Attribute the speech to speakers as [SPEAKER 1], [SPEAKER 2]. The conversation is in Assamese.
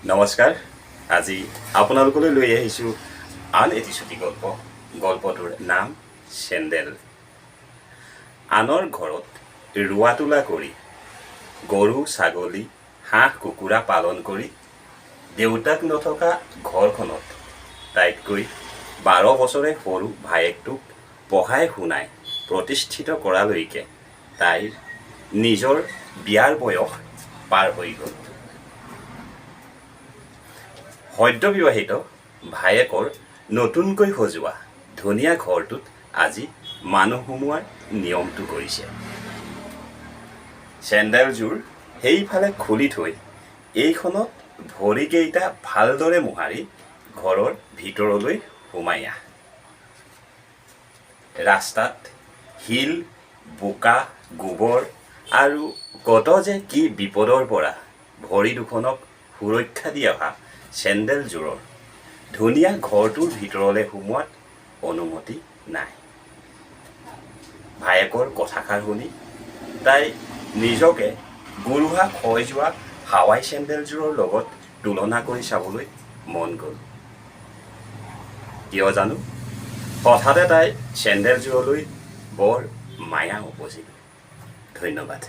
[SPEAKER 1] নমস্কাৰ, আজি আপোনালোকলৈ লৈ আহিছোঁ আন এটি চুটি গল্প। গল্পটোৰ নাম চেণ্ডেল। আনৰ ঘৰত ৰোৱা তোলা কৰি, গৰু, ছাগলী, হাঁহ, কুকুৰা পালন কৰি দেউতাক নথকা ঘৰখনত তাইতকৈ 12 বছৰে সৰু ভায়েকটোক পঢ়াই শুনাই প্ৰতিষ্ঠিত কৰালৈকে তাইৰ নিজৰ বিয়াৰ বয়স পাৰ হৈ গ'ল। সদ্যবিবাহিত ভায়েকৰ নতুনকৈ সজোৱা ধুনীয়া ঘৰটোত আজি মানুহ সোমোৱাৰ নিয়মটো কৰিছে। চেণ্ডেলযোৰ সেইফালে খুলি থৈ এইখনত ভৰিকেইটা ভালদৰে মোহাৰি ঘৰৰ ভিতৰলৈ সোমাই আহ। ৰাস্তাত শিল, বোকা, গোবৰ আৰু কত যে কি বিপদৰ পৰা ভৰি দুখনক সুৰক্ষা দি অহা চেণ্ডেলযোৰৰ ধুনীয়া ঘৰটোৰ ভিতৰলৈ সোমোৱাত অনুমতি নাই। ভায়েকৰ কথাষাৰ শুনি তাই নিজকে গোৰোহা ক্ষয় যোৱা হাৱাই চেণ্ডেলযোৰৰ লগত তুলনা কৰি চাবলৈ মন গ'ল। কিয় জানো হঠাতে তাই চেণ্ডেলযোৰলৈ বৰ মায়া উপজিল। ধন্যবাদ।